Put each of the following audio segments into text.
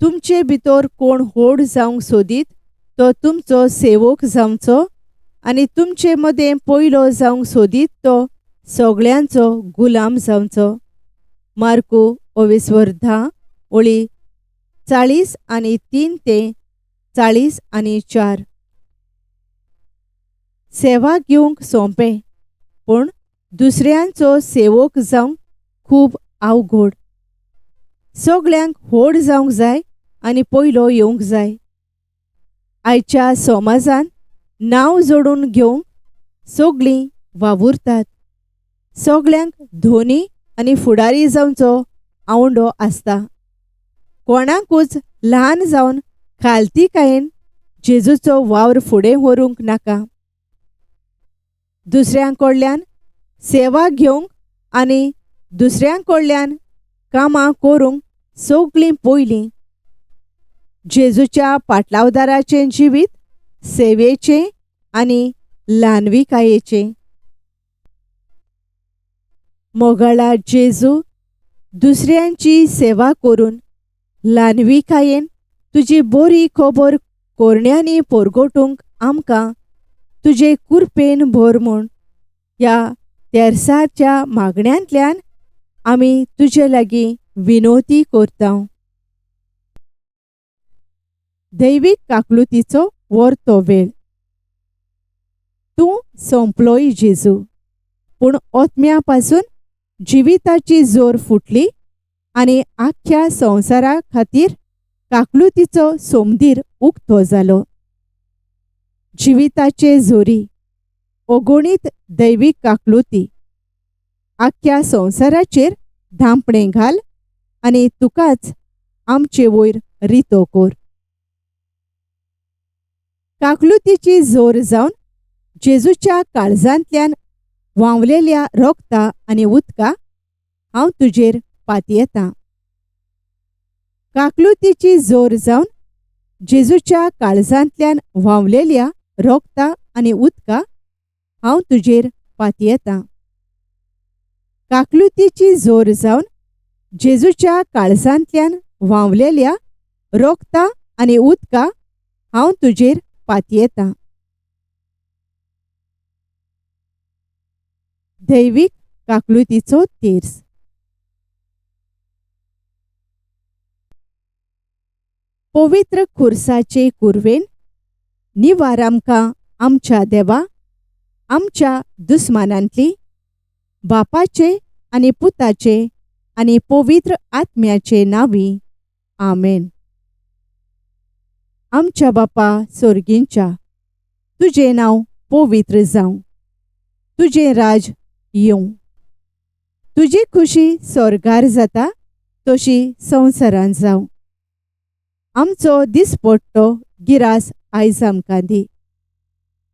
तुमचे भितर कोण व्हड जावंक सोदीत तो तुमचो सेवक जावचो आनी तुमचे मदें पयलो जावंक सोदीत तो सगळ्यांचो गुलाम जावचो. मार्कू ओवेस्वर 10 ओळी 43 ते 44. सेवा घेवंक सोंपें पूण दुसऱ्यांचो सेवक जावंक खूब अवघड. सगळ्यांक व्हड जावंक जाय आनी पयलो येवंक जाय. आयच्या समाजान नांव जोडून घेवंक सगळीं वावुरतात. सगळ्यांक धोनी आनी फुडारी जावचो आवंडो आसता. कोणाकूच ल्हान जावन खालतीकायेन जेजूचो वावर फुडें व्हरूंक नाका. दुसऱ्यां कडल्यान सेवा घेवंक आनी दुसऱ्यां कडल्यान कामां करूंक सगळीं पयलीं. जेजूच्या पाटलावदाराचें जिवीत सेवेचें आनी ल्हानविकायेचें. मोगाळा जेजू, दुसऱ्यांची सेवा करून ल्हानविकायेन तुजी बरी खबर कोरण्यांनी परगटूंक आमकां तुजे कुरपेन भर म्हूण ह्या तेरसाच्या मागण्यांतल्यान आमी तुजे लागीं विनोती करता. दैवीक काकलुतीचो वर्तो वेळ. तूं सोंपलोय जेजू, पूण ओतम्या पासून जिविताची जोर फुटली आनी आख्ख्या संवसारा खातीर काकलुतीचो सोमदीर उक्तो जालो. जिविताचे जोरी अगणीत दैवीक काकलुती आख्ख्या संवसाराचेर धांपणें घाल आनी तुकाच आमचे वयर रितो कर. काकलुतीची जोर जावन जेजूच्या काळजांतल्यान व्हांवलेल्या रोगता आनी उदका हांव तुजेर पातयेतां. काकलुतीची जोर जावन जेजूच्या काळजांतल्यान व्हांवलेल्या रोगता आनी उदका हांव तुजेर पातयेतां. काकलुतीची जोर जावन जेजूच्या काळजांतल्यान व्हांवलेल्या रोगता आनी उदका हांव तुजेर पातयेतां. दैवीक काकलुतीचो तेर्स. पवित्र खुर्साचे कुरवेन निवार आमकां आमच्या देवा, आमच्या दुस्मानांतली, बापाचे आनी पुताचे आनी पवित्र आत्म्याचे नांवी. आमेन. आमच्या बापा सोर्गींच्या, तुजें नांव पवित्र जावं, तुजें राज येवं, तुजी खुशी स्वर्गार जाता तशी संवसारान जावं. आमचो दिसपट्टो गिरास आयज आमकां दी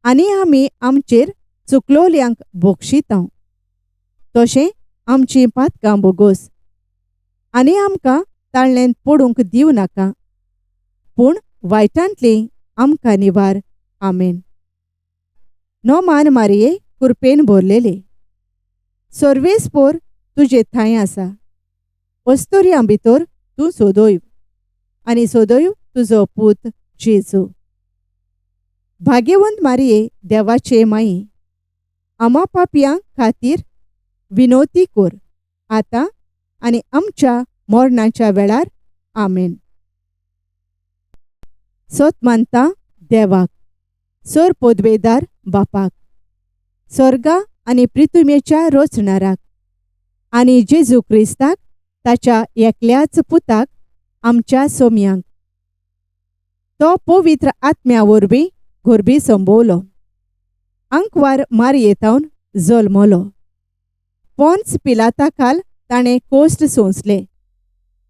आनी आमी आमचेर चुकलोल्यांक बोक्षितांव तशें आमचीं पातकां बोगोस आनी आमकां ताळ्ळेंत पडूंक दिवं नाका, पूण वायटांतली आमकां निवार. आमेन. नोमान मारये कुरपेन भरलेले, सर्वेस्पोर तुजे थांय आसा. अस्तुऱ्यां भितर तूं सोदोय आनी सोदोय तुजो पूत जेजू. भाग्यवंत मारये देवाचे माई, आमा पापयां खातीर विनोती कर आतां आनी आमच्या मरणाच्या वेळार. आमेन. सत मानता देवाक, सर पदवेदार बापाक, स्वर्गा आनी प्रितुमेच्या रचणाराक आनी जेजू क्रिस्ताक ताच्या एकल्याच पुताक आमच्या सोम्यांक, तो पवित्र आत्म्या वरवीं गोरबी संभवलो, आंकवार मारयेतावन जल्मलो, पोन्स पिलाता खाल ताणें कोश्ट सोंसले,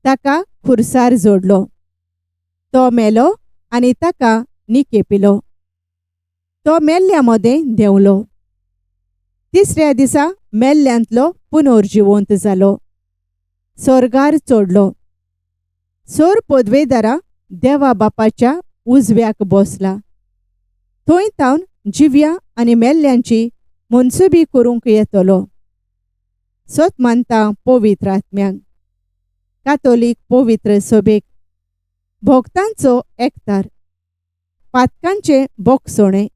ताका खुर्सार जोडलो, तो मेलो आनी ताका निकेपिलो, तो मेल्ल्या मदें देंवलो, तिसऱ्या दिसा मेल्ल्यांतलो पुनर्जिवंत जालो, स्वर्गार चडलो, सोर पदवेदारा देवा बापाच्या उजव्याक बसला, थंय तावन जिव्या आनी मेल्ल्यांची मनसुबी करूंक येतलो. सत मानता पवित्र आत्म्याक, कातोलीक पवित्र सभेक, भोक्तांचो एकतार, पातकांचें बोगसणें,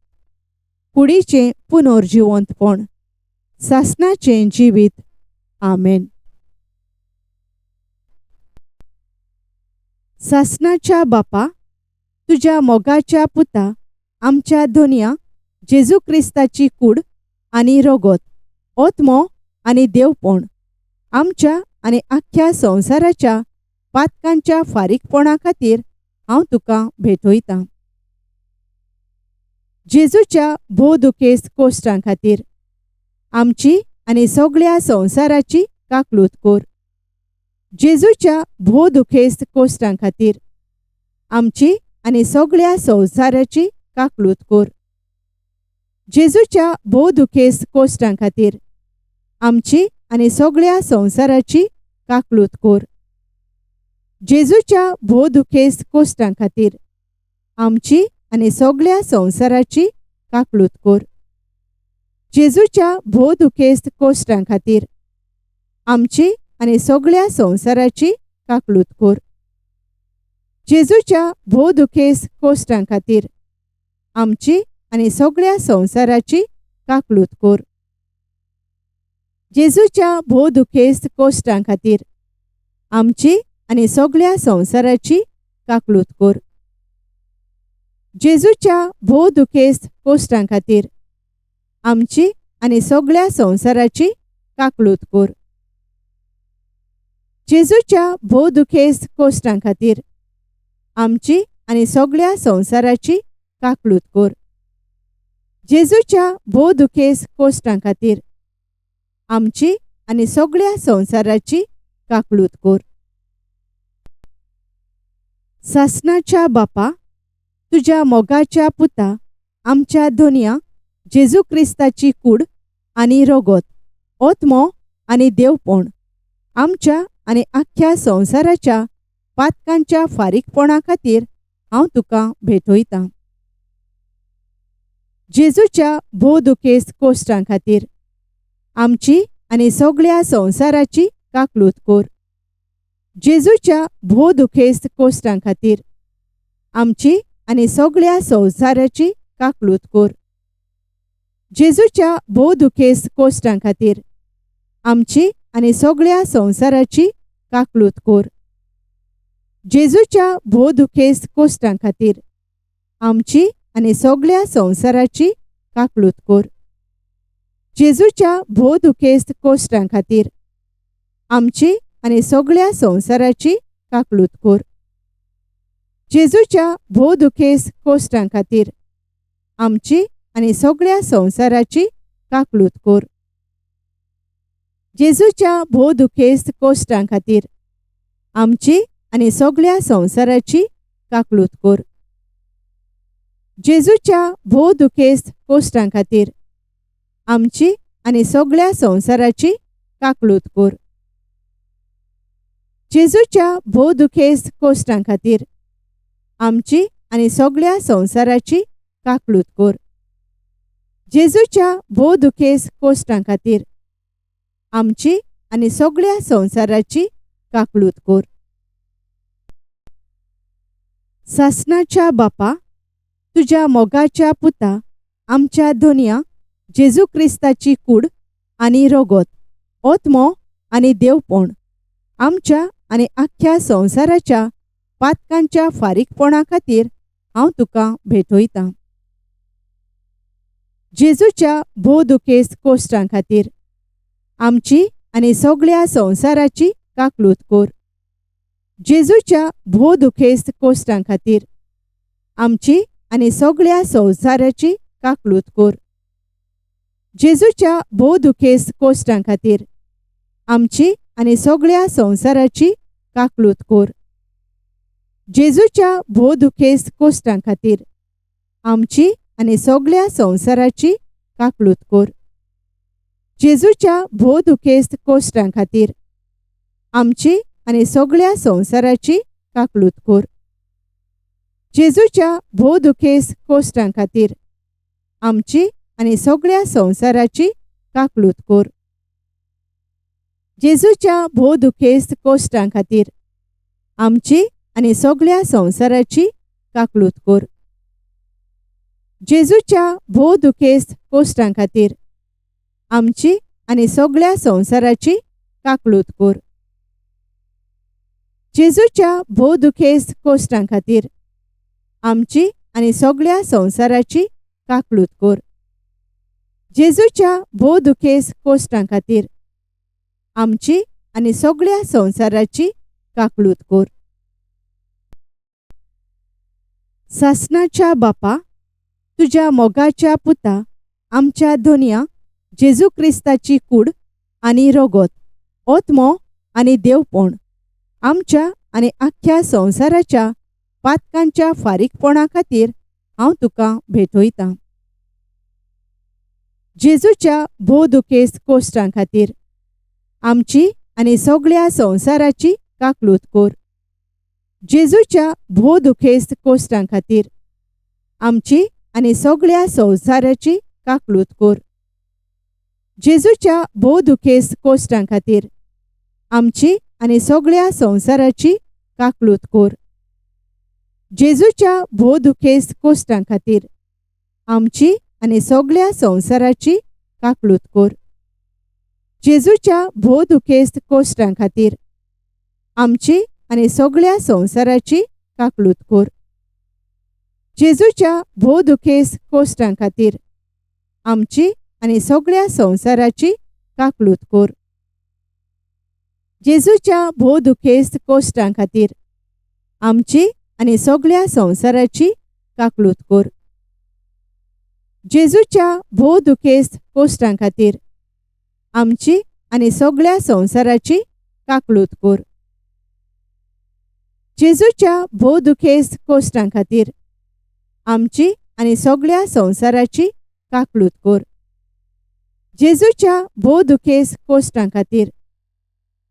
कुडीचें पुनर्जिवंतपण, सासणाचें जिवीत. आमेन. सासणाच्या बापा, तुज्या मोगाच्या पुता आमच्या धनया जेजू क्रिस्ताची कूड आनी रगत, आत्मो आनी देवपण आमच्या आनी आख्ख्या संवसाराच्या पातकांच्या फारीकपणा खातीर हांव तुका भेटयतां. जेजूच्या भोव दुखेस्त कोश्टां खातीर आमची आनी सगळ्या संवसाराची काकलूत कर. जेजूच्या भोव दुखेस्त कोश्टां खातीर आमची आनी सगळ्या संवसाराची काकलूत कर. जेजूच्या भोव दुखेस्त कोश्टां खातीर आमची आनी सगळ्या संवसाराची काकलूत कर. जेजूच्या भोव दुखेस्त कोश्टां खातीर आमची आनी सगळ्या संवसाराची काकलूत कर. जेजूच्या भोव दुखेस्त कोश्टां खातीर आमची आनी सगळ्या संवसाराची काकलूत कर. जेजूच्या भोव दुखेस्त कोश्टां खातीर आमची आनी सगळ्या संवसाराची काकलूत कर. जेजूच्या भोव दुखेस्त कोश्टां खातीर आमची आनी सगळ्या संवसाराची काकलूत कर. जेजूच्या भोव दुखेस्त कोश्टां खातीर आमची आनी सगळ्या संवसाराची काकलूत कर. जेजूच्या भोव दुखेस्त कोश्टां खातीर आमची आनी सगळ्या संवसाराची काकलूत कर. जेजूच्या भोव दुखेस्त कोश्टां खातीर आमची आनी सगळ्या संवसाराची काकलूत कर. सासणाच्या बापा, तुज्या मोगाच्या पुता आमच्या धनया जेजू क्रिस्ताची कूड आनी रगत, आत्मो आनी देवपण आमच्या आनी आख्ख्या संवसाराच्या पातकांच्या फारीकपणा खातीर हांव तुका भेटयतां. जेजूच्या भोव दुखेस्त कोश्टां खातीर आमची आनी सगळ्या संवसाराची काकलूत कर. जेजूच्या भोव दुखेस्त कोश्टां खातीर आमची आनी सगळ्या संवसाराची काकलूत कर. जेजूच्या भोव दुखेस्त कोश्टां खातीर आमची आनी सगळ्या संवसाराची काकलूत कर. जेजूच्या भोव दुखेस्त कोश्टां खातीर आमची आनी सगळ्या संवसाराची काकलूत कर. जेजूच्या भोव दुखेस्त कोश्टां खातीर आमची आनी सगळ्या संवसाराची काकलूत कर. जेजूच्या भोव दुखेस्त कोश्टां खातीर आमची आनी सगळ्या संवसाराची काकलूत कर. जेजूच्या भोव दुखेस्त कोश्टां खातीर आमची आनी सगळ्या संवसाराची काकलूत कर. जेजूच्या भोव दुखेस्त कोश्टां खातीर आमची आनी सगळ्या संवसाराची काकलूत कर. जेजूच्या भोव दुखेस्त कोश्टां खातीर आमची आनी सगळ्या संवसाराची काकलूत कर. जेजूच्या भोव दुखेस्त कोश्टां खातीर आमची आनी सगळ्या संवसाराची काकलूत कर. सासणाच्या बापा, तुज्या मोगाच्या पुता आमच्या धनया जेजू क्रिस्ताची कूड आनी रगत, आत्मो आनी देवपण आमच्या आनी आख्ख्या संवसाराच्या पातकांच्या फारीकपणा खातीर हांव तुका भेटयतां. जेजूच्या भोव दुखेस्त कोश्टां खातीर आमची आनी सगळ्या संवसाराची काकलूत कर. जेजूच्या भोव दुखेस्त कोश्टां खातीर आमची आनी सगळ्या संवसाराची काकलूत कर. जेजूच्या भोव दुखेस्त कोश्टां खातीर आमची आनी सगळ्या संवसाराची काकलूत कर. जेजूच्या भोव दुखेस्त कोश्टां खातीर आमची आनी सगळ्या संवसाराची काकलूत कर. जेजूच्या भोव दुखेस्त कोश्टां खातीर आमची आनी सगळ्या संवसाराची काकलूत कर. जेजूच्या भोव दुखेस्त कोश्टां खातीर आमची आनी सगळ्या संवसाराची काकलूत कर. जेजूच्या भोव दुखेस्त कोश्टां खातीर आमची आनी सगळ्या संवसाराची काकळूत कर. जेजूच्या भोव दुखेस्त कोश्टां खातीर आमची आनी सगळ्या संवसाराची काकळूत कर. जेजूच्या भोव दुखेस्त कोश्टां खातीर आमची आनी सगळ्या संवसाराची काकळूत कर. जेजूच्या भोव दुखेस्त कोश्टां खातीर आमची आनी सगळ्या संवसाराची काकळूत कर. सासणाच्या बापा, तुज्या मोगाच्या पुता आमच्या धनया जेजू क्रिस्ताची कूड आनी रगत, आत्मो आनी देवपण आमच्या आनी आख्ख्या संवसाराच्या पातकांच्या फारीकपणा खातीर हांव तुका भेटयतां. जेजूच्या भोव दुखेस्त कोश्टां खातीर आमची आनी सगळ्या संवसाराची काकळूत कर. जेजूच्या भोव दुखेस्त कोश्टां खातीर आमची आनी सगळ्या संवसाराची काकळूत कर. जेजूच्या भोव दुखेस्त कोश्टां खातीर आमची आनी सगळ्या संवसाराची काकळूत कर. जेजूच्या भोव दुखेस्त कोश्टां खातीर आमची आनी सगळ्या संवसाराची काकळूत कर. जेजूच्या भोव दुखेस्त कोश्टां खातीर आमची आनी सगळ्या संवसाराची काकळूत कर. जेजूच्या भोव दुखेस्त कोश्टां खातीर आमची आनी सगळ्या संवसाराची काकळूत कर. जेजूच्या भोव दुखेस्त कोश्टां खातीर आमची आनी सगळ्या संवसाराची काकळूत कर. जेजूच्या भोव दुखेस्त कोश्टां खातीर आमची आनी सगळ्या संवसाराची काकळूत कर. जेजूच्या भोव दुखेस्त कोश्टां खातीर आमची आनी सगळ्या संवसाराची काकळूत कर. जेजूच्या भोव दुखेस्त कोश्टां खातीर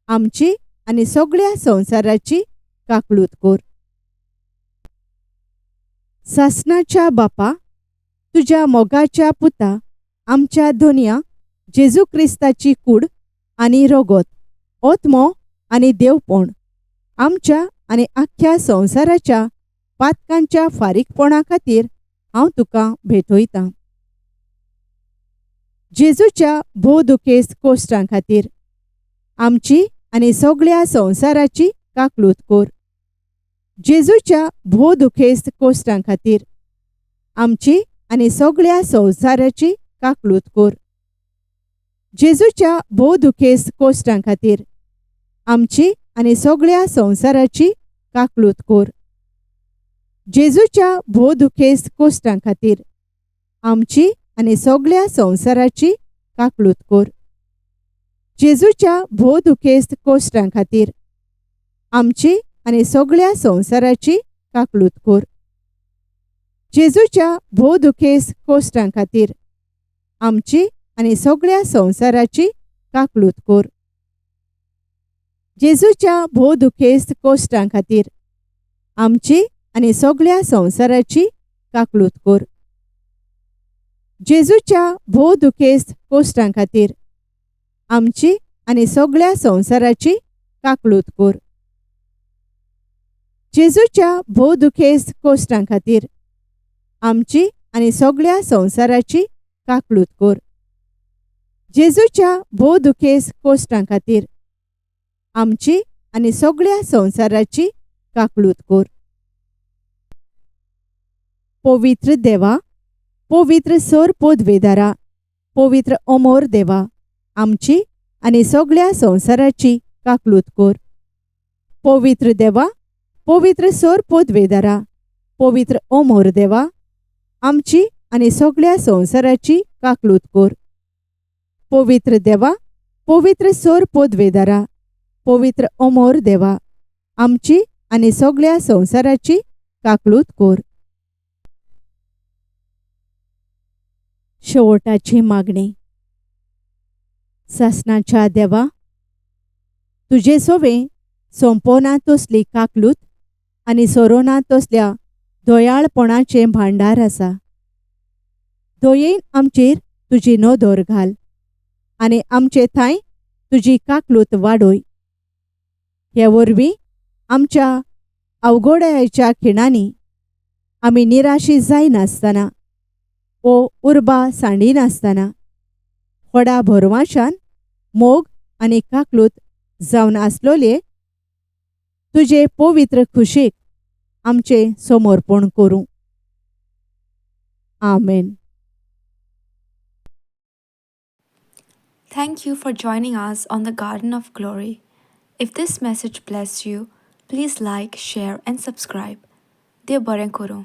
आमची आनी सगळ्या संवसाराची काकळूत कर. सासणाच्या बापा, तुज्या मोगाच्या पुता आमच्या धनया जेजू क्रिस्ताची कूड आनी रगत, आत्मो आनी देवपण आमच्या आनी आख्ख्या संवसाराच्या पातकांच्या फारीकपणा खातीर हांव तुका भेटयतां. जेजूच्या भोव दुखेस्त कोश्टां खातीर आमची आनी सगळ्या संवसाराची काकळूत कर. जेजूच्या भोव दुखेस्त कोश्टां खातीर आमची आनी सगळ्या संवसाराची काकळूत कर. जेजूच्या भोव दुखेस्त कोश्टां खातीर आमची आनी सगळ्या संवसाराची काकळूत कर. जेजूच्या भोव दुखेस्त कोश्टां खातीर आमची आनी सगळ्या संवसाराची काकळूत कर. जेजूच्या भोव दुखेस्त कोश्टां खातीर आमची आनी सगळ्या संवसाराची काकळूत कर. जेजूच्या भोव दुखेस्त कोश्टां खातीर आमची आनी सगळ्या संवसाराची काकळूत कर. जेजूच्या भोव दुखेस्त कोश्टां खातीर आमची आनी सगळ्या संवसाराची काकळूत कर. जेजूच्या भोव दुखेस्त कोश्टां खातीर आमची आनी सगळ्या संवसाराची काकळूत कर. जेजूच्या भोव दुखेस्त कोश्टां खातीर आमची आनी सगळ्या संवसाराची काकळूत कर. जेजूच्या भोव दुखेस्त कोश्टां खातीर आमची आनी सगळ्या संवसाराची काकळूत कर. पवित्र देवा, पवित्र सर पदवेदारा, पवित्र अमर देवा, आमची आनी सगळ्या संवसाराची काकळूत कर. पवित्र देवा, पवित्र सर पदवेदारा, पवित्र अमर देवा, आमची आनी सगळ्या संवसाराची काकळूत कर. पवित्र देवा, पवित्र सर पदवेदारा, पवित्र अमर देवा, आमची आनी सगळ्या संवसाराची काकळूत कर. शेवटाची मागणी. सासणाच्या देवा, तुजे सोवे सोंपोना तसली काकलूत आनी सोरोना तसल्या दयाळपणाचें भांडार आसा. दयेन आमचेर तुजी नदर घाल आनी आमचे थांय तुजी काकलूत वाडय. हे वरवीं आमच्या अवघडायेच्या खिणांनी आमी निराशी जायनासतना वो उर्बा सांडिनासतना व्हडा भरवाशान मोग आनी काकलूत जावन आसलोले तुजे पवित्र खुशेक आमचें समर्पण करूं. आमेन. Thank you for joining us on the Garden of Glory. If this message blessed you, please like, share, and subscribe. देव बरें करूं.